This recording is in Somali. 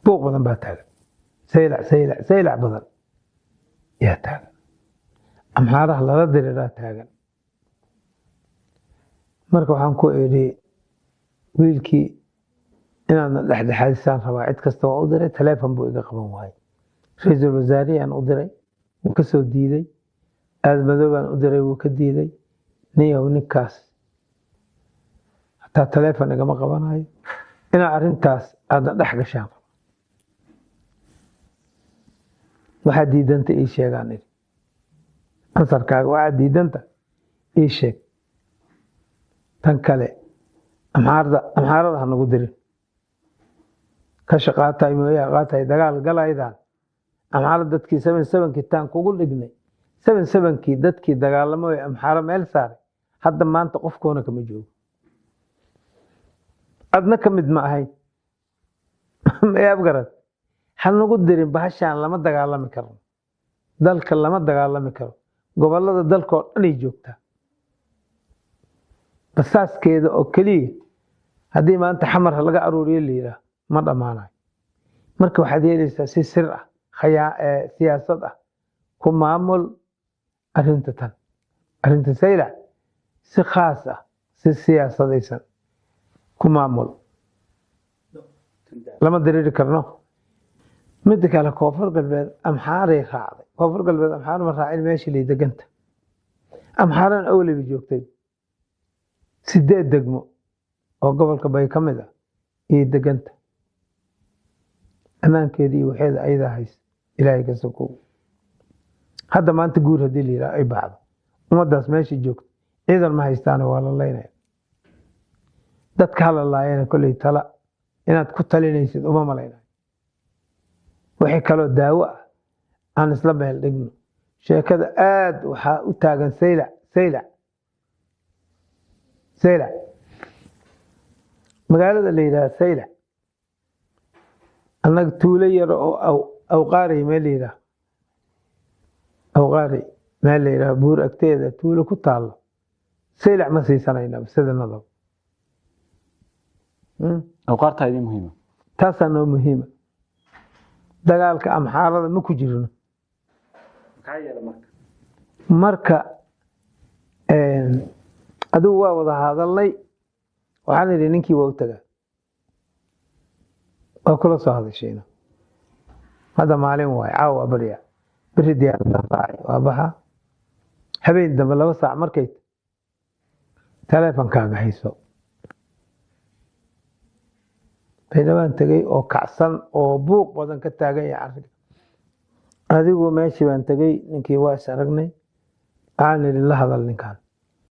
Buuq badan baa taagan, Saylac, Saylac, Saylac badan yaa taagan, Amxaaraha lala diriiraa taagan. Marka waxaan ku idhi wiilkii inaadna dhexdhexaadisaan rabaa. Cid kasta waa u diray, taleefon buu iga qaban waayey. Ra-iisul wasaarihii u diray, wuu ka soo diiday. Aadmadoo baan u diray, wuu ka diiday. Niyow, ninkaas hataa taleefon igama qabanayo, inaa arrintaas aadna dhex gashaan raba. Waxaad diidanta ii sheegaan idhi, ansarkaaga waxaad diidanta ii sheeg. Tan kale, Amxaarda, Amxaarada ha nagu dirin. Ka shaqaatay mooyaa qaatay dagaal galaydaan Amxaaro. Dadkii 77-kii taan kugu dhignay, 77-kii dadkii dagaalamo ee Amxaaro meel saaray, hadda maanta qofkoona kama joogo, adna ka mid ma ahayn. Mayaab garad, ha nagu dirin bahashaan. Lama dagaalami karno, dalka lama dagaalami karo, gobolada dalkoo dhanay joogtaa. Basaaskeeda oo keliya haddii maanta Xamar laga aruuriyo la yidhaah, ma dhammaanayo. Marka waxaad yeelaysaa si sir ah, siyaasad ah ku maamul arrinta tan, arrinta Saylac, si khaas ah, si siyaasadaysan ku maamul. Lama diriiri karno. Midda kale, Koonfur Galbeed Amxaaray raacday. Koonfur Galbeed Amxaar ma raacin, meeshii lay deganta. Amxaaran awleyba joogtay, 8 degmo oo gobolka Bay ka mid ah iyo deganta. Ammaankeedii iyo waxeeda ayadaa haysa, Ilaahay ka sokow. Hadda maanta guur haddii la yidhaha ay baxdo, ummaddaas meesha joogta ciidan ma haystaana, waa la laynaya. Dadka hala laayana kolley tala inaad ku talinaysid uma malaynayo. Wixii kaloo daawo ah aan isla meel dhigno. Sheekada aad waxaa u taagan Saylac, Saylac, Saylac. Magaalada la yidhaha Saylac, annaga tuulo yar oo Awqaarey meel la yidhaah, Awqaarey meel la yidhaah, buur agteeda tuulo ku taallo, Saylac ma siisanayna sida nadab. Awqaartaa idin muhiima. Taasaa noo muhiima. Dagaalka Amxaarada ma ku jirno. Maxaa yeela marka? Marka adigu waa wada hadalnay. Waxaan idhi ninkii waa u tagaa, waa kula soo hadashayna. Hadda maalin waay, caawa waa barya, beri diyaaradaan raacay, waa baxa. Habeen dambe 2 saac markay taleefonkaaga hayso, Baydhabaan tegey oo kacsan oo buuq badan ka taagan yahay carriga. Adigu meeshii baan tegey, ninkii waa is aragnay. Waxaan idhi la hadal ninkan.